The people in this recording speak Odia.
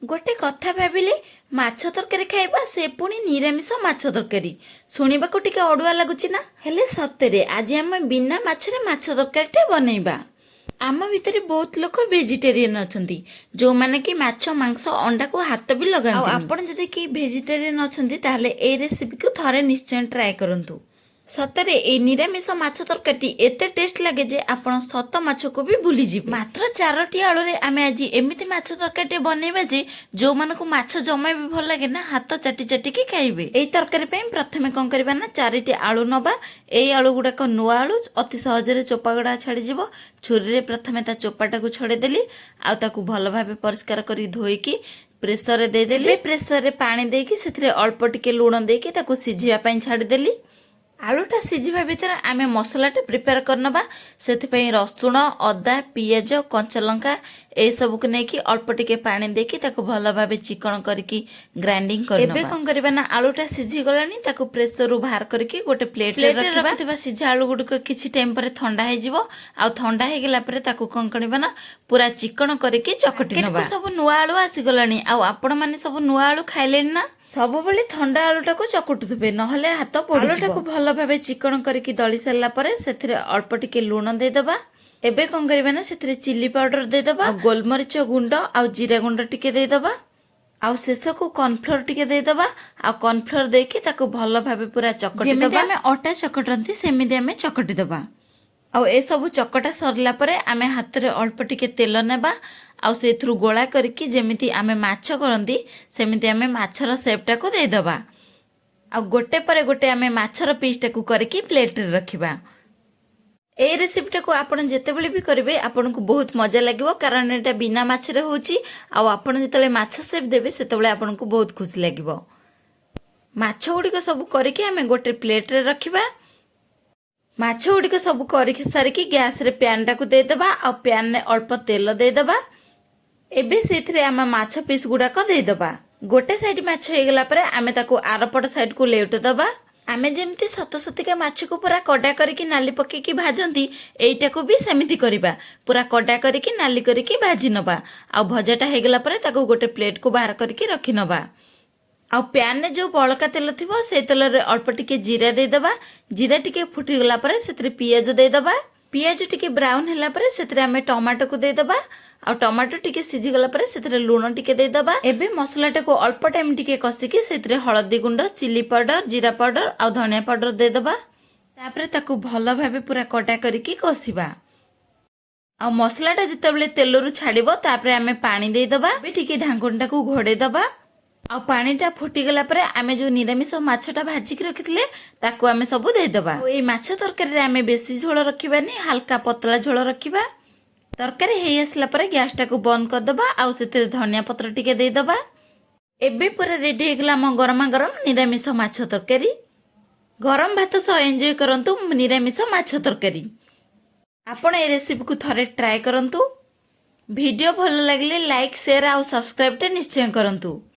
ଗୋଟେ କଥା ଭାବିଲେ, ମାଛ ତରକାରୀ ଖାଇବା, ସେ ପୁଣି ନିରାମିଷ ମାଛ ତରକାରୀ। ଶୁଣିବାକୁ ଟିକେ ଅଡୁଆ ଲାଗୁଛି ନା? ହେଲେ ସତରେ ଆଜି ଆମେ ବିନା ମାଛରେ ମାଛ ତରକାରୀଟା ବନେଇବା। ଆମ ଭିତରେ ବହୁତ ଲୋକ ଭେଜିଟେରିଆନ ଅଛନ୍ତି, ଯୋଉମାନେ କି ମାଛ, ମାଂସ, ଅଣ୍ଡାକୁ ହାତ ବି ଲଗାନ୍ତି। ଆଉ ଆପଣ ଯଦି କେହି ଭେଜିଟେରିଆନ ଅଛନ୍ତି, ତାହେଲେ ଏଇ ରେସିପିକୁ ଥରେ ନିଶ୍ଚୟ ଟ୍ରାଏ କରନ୍ତୁ। ସତରେ ଏଇ ନିରାମିଷ ମାଛ ତରକାରୀଟି ଏତେ ଟେଷ୍ଟ ଲାଗେ ଯେ ଆପଣ ସତ ମାଛକୁ ବି ଭୁଲିଯିବେ। ମାତ୍ର ଚାରୋଟି ଆଳୁରେ ଆମେ ଆଜି ଏମିତି ମାଛ ତରକାରୀଟି ବନେଇବା ଯେ ଯୋଉମାନଙ୍କୁ ମାଛ ଜମା ବି ଭଲ ଲାଗେ ନା, ହାତ ଚାଟି ଚାଟିକି ଖାଇବେ। ଏଇ ତରକାରୀ ପାଇଁ ପ୍ରଥମେ କଣ କରିବା ନା, ଚାରିଟି ଆଳୁ ନବା। ଏଇ ଆଳୁ ଗୁଡାକ ନୂଆ ଆଳୁ, ଅତି ସହଜରେ ଚୋପା ଗୁଡା ଛାଡିଯିବ। ଛୁରୀରେ ପ୍ରଥମେ ତା ଚୋପାଟାକୁ ଛଡେଇଦେଲି ଆଉ ତାକୁ ଭଲ ଭାବେ ପରିଷ୍କାର କରି ଧୋଇକି ପ୍ରେସରରେ ଦେଇଦେଲି। ପ୍ରେସରରେ ପାଣି ଦେଇକି ସେଥିରେ ଅଳ୍ପ ଟିକେ ଲୁଣ ଦେଇକି ତାକୁ ସିଝିବା ପାଇଁ ଛାଡିଦେଲି। ଆଳୁଟା ସିଝିବା ଭିତରେ ଆମେ ମସଲାଟା ପ୍ରିପେୟାର କରିନେବା। ସେଥିପାଇଁ ରସୁଣ, ଅଦା, ପିଆଜ, କଞ୍ଚା ଲଙ୍କା ଏସବୁକୁ ନେଇକି ଅଳ୍ପ ଟିକେ ପାଣି ଦେଇକି ତାକୁ ଭଲ ଭାବେ ଚିକଣ କରିକି ଗ୍ରାଇଣ୍ଡିଙ୍ଗ କରି। ଏବେ କଣ କରିବା ନା, ଆଳୁଟା ସିଝିଗଲାଣି, ତାକୁ ପ୍ରେସରରୁ ବାହାର କରିକି ଗୋଟେ ପ୍ଲେଟରେ ରଖିଥିବା ସିଝା ଆଳୁ ଗୁଡିକ କିଛି ଟାଇମ ପରେ ଥଣ୍ଡା ହେଇଯିବ। ଆଉ ଥଣ୍ଡା ହେଇଗଲା ପରେ ତାକୁ କଣ କରିବା ନା, ପୁରା ଚିକଣ କରିକି ଚକଟି ନେବା। ସବୁ ନୂଆ ଆଳୁ ଆସିଗଲାଣି, ଆଉ ଆପଣ ମାନେ ସବୁ ନୂଆ ଆଳୁ ଖାଇଲେଣି ନା ସବୁବେଳେ ଥଣ୍ଡା ଆଳୁଟାକୁ ଚକୁଟୁଥିବେ? ନହେଲେ ହାତ ପୋଡିଯିବ। ଆଳୁଟାକୁ ଭଲ ଭାବେ ଚିକଣ କରିକି ଦଳି ସାରିଲା ପରେ ସେଥିରେ ଅଳ୍ପ ଟିକେ ଲୁଣ ଦେଇଦବା। ଏବେ କଣ କରିବା ନା, ସେଥିରେ ଚିଲି ପାଉଡର ଦେଇଦବା, ଆଉ ଗୋଲମରିଚ ଗୁଣ୍ଡ ଆଉ ଜିରା ଗୁଣ୍ଡ ଟିକେ ଦେଇଦବା, ଆଉ ଶେଷକୁ କର୍ଣ୍ଣଫ୍ଲୋର ଟିକେ ଦେଇଦବା। ଆଉ କର୍ଣ୍ଣଫ୍ଲୋର ଦେଇକି ତାକୁ ଭଲ ଭାବେ ପୁରା ଚକଟି ଯେମିତି ଆମେ ଅଟା ଚକଟନ୍ତି, ସେମିତି ଆମେ ଚକଟି ଦବା। ଆଉ ଏସବୁ ଚକଟା ସରିଲା ପରେ ଆମେ ହାତରେ ଅଳ୍ପ ଟିକେ ତେଲ ନେବା ଆଉ ସେଥିରୁ ଗୋଳା କରିକି ଯେମିତି ଆମେ ମାଛ କରନ୍ତି, ସେମିତି ଆମେ ମାଛର ସେପ୍ଟାକୁ ଦେଇଦବା। ଆଉ ଗୋଟେ ପରେ ଗୋଟେ ଆମେ ମାଛର ପିସ୍ଟାକୁ କରିକି ପ୍ଲେଟରେ ରଖିବା। ଏଇ ରେସିପିଟାକୁ ଆପଣ ଯେତେବେଳେ ବି କରିବେ, ଆପଣଙ୍କୁ ବହୁତ ମଜା ଲାଗିବ, କାରଣ ଏଇଟା ବିନା ମାଛରେ ହଉଛି। ଆଉ ଆପଣ ଯେତେବେଳେ ମାଛ ସେପ୍ ଦେବେ, ସେତେବେଳେ ଆପଣଙ୍କୁ ବହୁତ ଖୁସି ଲାଗିବ। ମାଛ ଗୁଡ଼ିକ ସବୁ କରିକି ଆମେ ଗୋଟେ ପ୍ଲେଟରେ ରଖିବା। ମାଛ ଗୁଡ଼ିକ ସବୁ କରିକି ସାରିକି ଗ୍ୟାସରେ ପ୍ୟାନଟାକୁ ଦେଇଦେବା ଆଉ ପ୍ୟାନରେ ଅଳ୍ପ ତେଲ ଦେଇଦେବା। ଏବେ ସେଥିରେ ଆମେ ମାଛ ପିସ୍ ଗୁଡାକ ଦେଇଦେବା। ଗୋଟେ ସାଇଡ ମାଛ ହେଇଗଲା ପରେ ଆମେ ତାକୁ ଆରପଟ ସାଇଡକୁ ଲେଉଟ ଦବା। ଆମେ ଯେମିତି ସତ ସତିକା ମାଛକୁ ପୁରା କଡା କରିକି ନାଲି ପକେଇକି ଭାଜନ୍ତି, ଏଇଟାକୁ ବି ସେମିତି କରିବା। ପୁରା କଡା କରିକି ନାଲି କରିକି ଭାଜି ନବା। ଆଉ ଭଜାଟା ହେଇଗଲା ପରେ ତାକୁ ଗୋଟେ ପ୍ଲେଟକୁ ବାହାର କରିକି ରଖିନବା। ଆଉ ପ୍ୟାନରେ ଯୋଉ ବଳକା ତେଲ ଥିବ, ସେଇ ତେଲରେ ଅଳ୍ପ ଟିକେ ଜିରା ଦେଇଦବା। ଜିରା ଟିକେ ଫୁଟିଗଲା ପରେ ସେଥିରେ ପିଆଜ ଦେଇଦବା। ପିଆଜ ଟିକେ ବ୍ରାଉନ ହେଲା ପରେ ସେଥିରେ ଆମେ ଟମାଟୋକୁ ଦେଇଦବା। ଆଉ ଟମାଟୋ ଟିକେ ସିଝିଗଲା ପରେ ସେଥିରେ ଲୁଣ ଟିକେ ଦେଇଦବା। ଏବେ ମସଲାଟାକୁ ଅଳ୍ପ ଟାଇମ ଟିକେ କଷିକି ସେଥିରେ ହଳଦୀ ଗୁଣ୍ଡ, ଚିଲି ପାଉଡର, ଜିରା ପାଉଡର ଆଉ ଧନିଆ ପାଉଡର ଦେଇଦବା। ତାପରେ ତାକୁ ଭଲ ଭାବେ ପୁରା କଡା କରିକି କଷିବା। ଆଉ ମସଲାଟା ଯେତେବେଳେ ତେଲରୁ ଛାଡିବ, ତାପରେ ଆମେ ପାଣି ଦେଇଦବା। ଏବେ ଟିକେ ଢାଙ୍କୁଣୀଟାକୁ ଘୋଡେଇ ଦବା। ଆଉ ପାଣିଟା ଫୁଟିଗଲା ପରେ ଆମେ ଯୋଉ ନିରାମିଷ ମାଛଟା ଭାଜିକି ରଖିଥିଲେ, ତାକୁ ଆମେ ସବୁ ଦେଇଦବା। ଆଉ ଏଇ ମାଛ ତରକାରୀରେ ଆମେ ବେଶୀ ଝୋଳ ରଖିବାନି, ହାଲକା ପତଳା ଝୋଳ ରଖିବା। ତରକାରୀ ହେଇ ଆସିଲା ପରେ ଗ୍ୟାସଟାକୁ ବନ୍ଦ କରିଦବା ଆଉ ସେଥିରେ ଧନିଆ ପତ୍ର ଟିକେ ଦେଇଦବା। ଏବେ ପୁରା ରେଡି ହେଇଗଲା ଆମ ଗରମା ଗରମ ନିରାମିଷ ମାଛ ତରକାରୀ। ଗରମ ଭାତ ସହ ଏନ୍ଜୟ କରନ୍ତୁ ନିରାମିଷ ମାଛ ତରକାରୀ। ଆପଣ ଏ ରେସିପିକୁ ଥରେ ଟ୍ରାଏ କରନ୍ତୁ। ଭିଡ଼ିଓ ଭଲ ଲାଗିଲେ ଲାଇକ୍, ସେୟାର ଆଉ ସବସ୍କ୍ରାଇବଟା ନିଶ୍ଚୟ କରନ୍ତୁ।